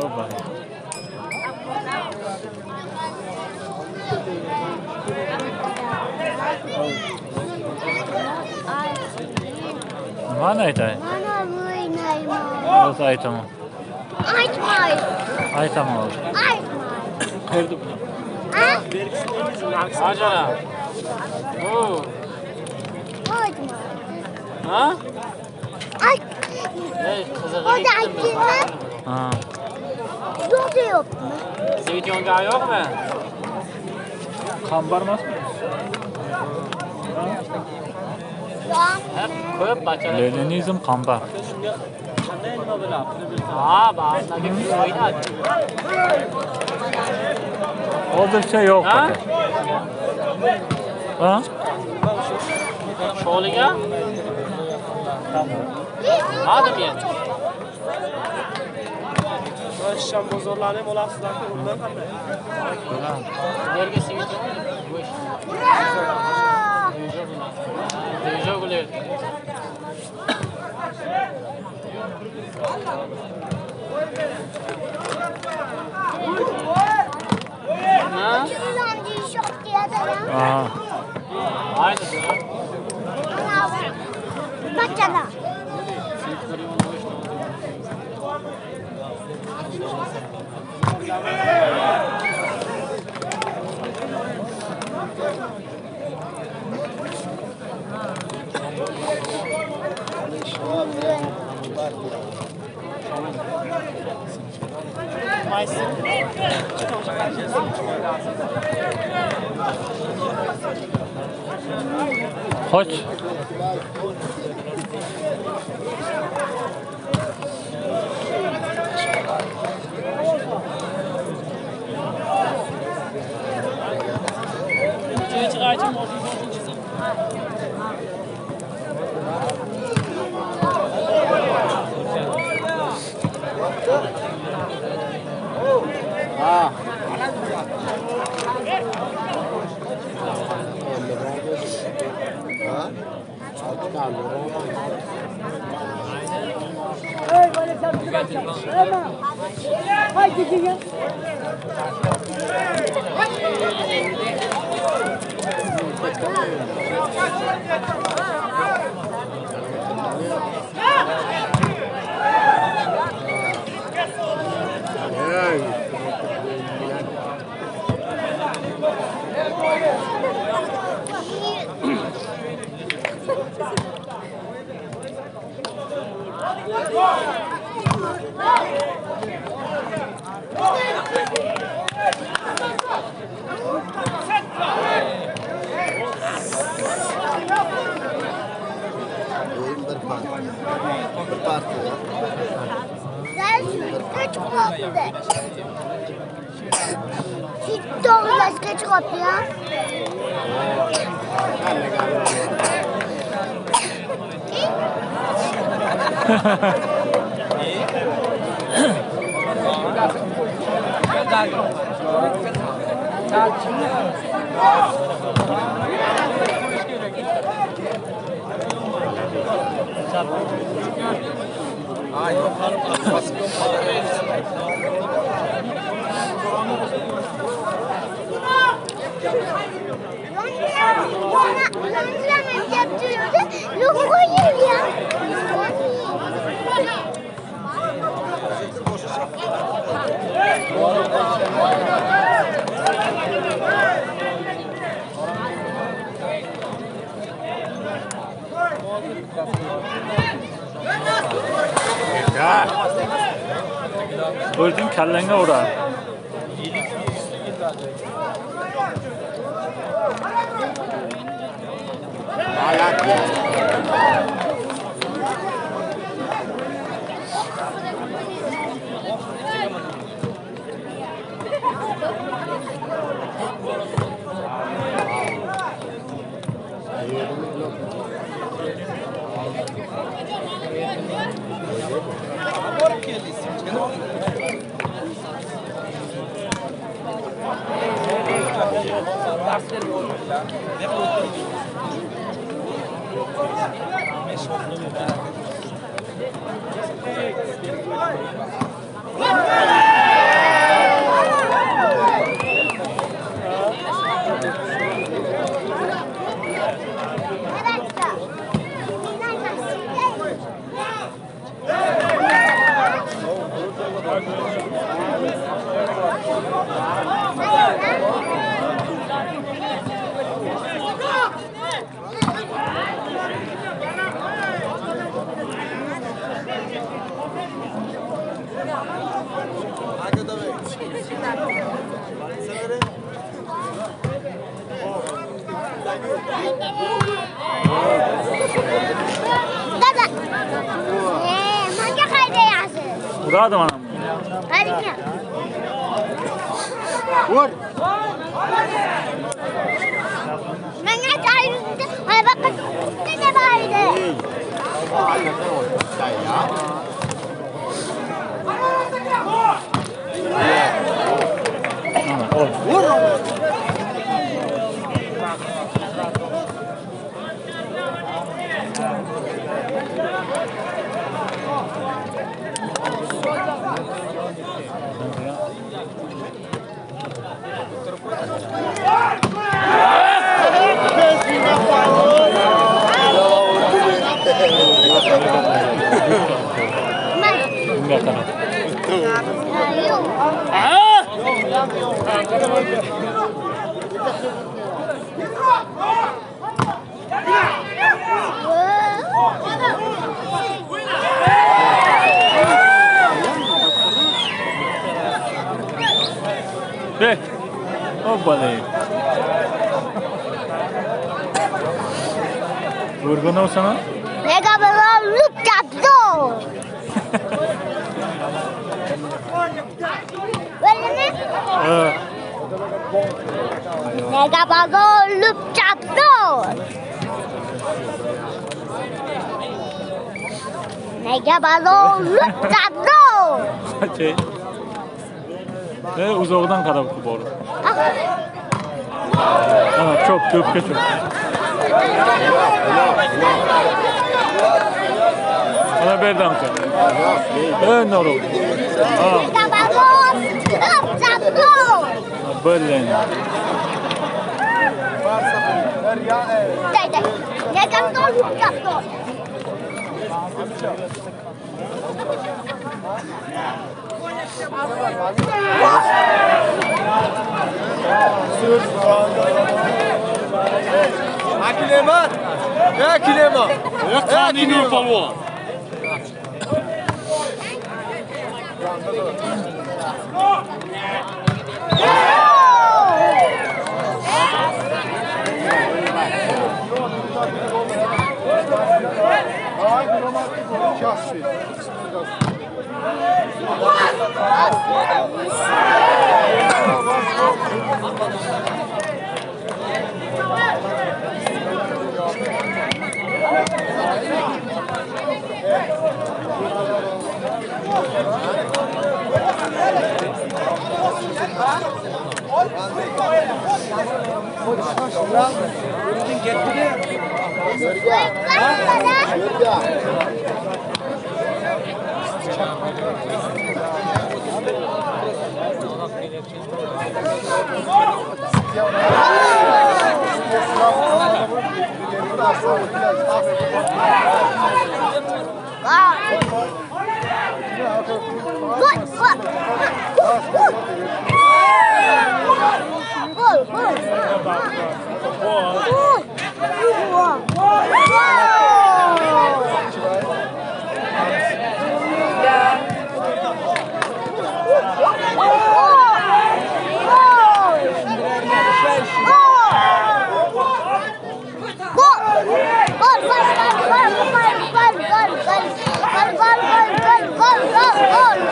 Opa. Nimani aytay? Mana o'ynayman. Hozir aytaman. Aytmay. Aytaman hozir. Aytmay. Qayerda buni? Ha? Hajara. Oo. Aytmay. Ha? Ayt. Ey, qizig'i. Hozir aytdingmi? Ha. Yo'q deyapmi? Svet yongan yo'qmi? Qambar emasmi? Ko'p bachalar. Leninizm qambar. Ha, ba'zilarga o'ynadi. Hozircha yo'q Ha? aka. Ha? Sholiga? Bilmadim endi. Sham bozorlarni ham olasizlar-ku, undan qanday? Ularga svet bo'sh. Deja guler. Ha? Ha. Ayni. Bachana. Qoch. O'zing kallangga urar. Dada. Manga qaydayasiz? Uradi mana. Qarang. Ur. Manga tayyorda araba qilib bordi. Bunga qarab. Be. Hoppala. Vurgun olsana. Nega bilan chapdi. O'limi? Ha. Nega bilan chapdi. Nega bilan chapdi. Şey. Uzoqdan qarab borib. Ana cho'p, to'pga cho'p. Ana berdamcha. Ey Norov. Ha. Блин. Дай, дай. Nega bilan chapdi. Akileman! Akileman! Qaniyni polvon.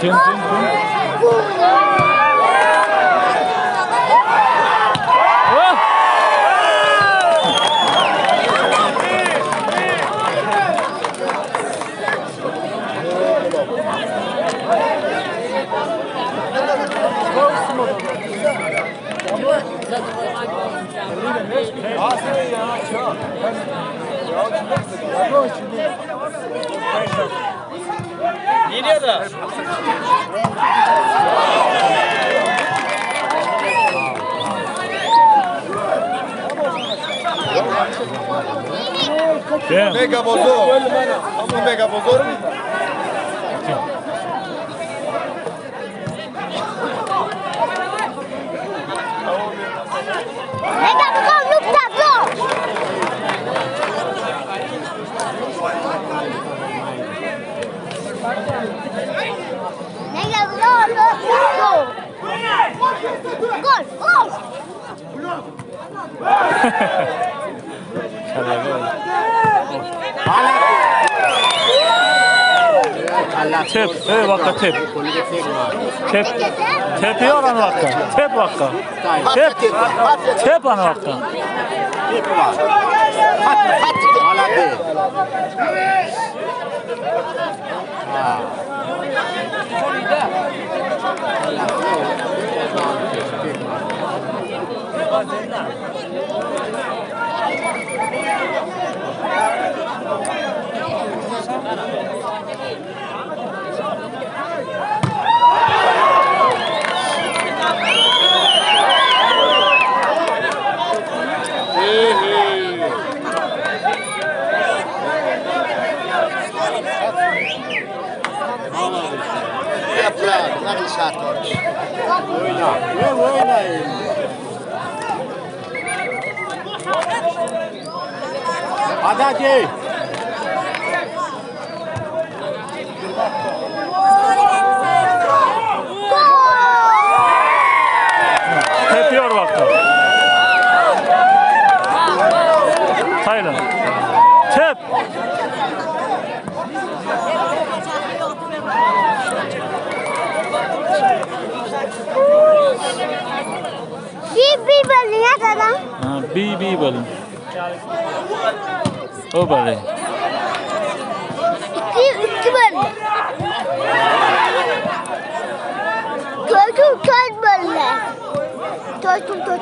Kim? Mega bozor. Mega bozor. Mega bozor lup tablo. Mega bozor lup tablo. Gol, gol. Tep, ey vaqqa tep. Tep. Tepiyor an vaqqa. Tep vaqqa. Tep. Tep an vaqqa. Hadi. Tepiyor vaqti. Taylan. Tep. Bir bölüm ya dadam. Ha, bi bölüm. O bölüm. İki bölüm. To'rt bölüm. To'rt.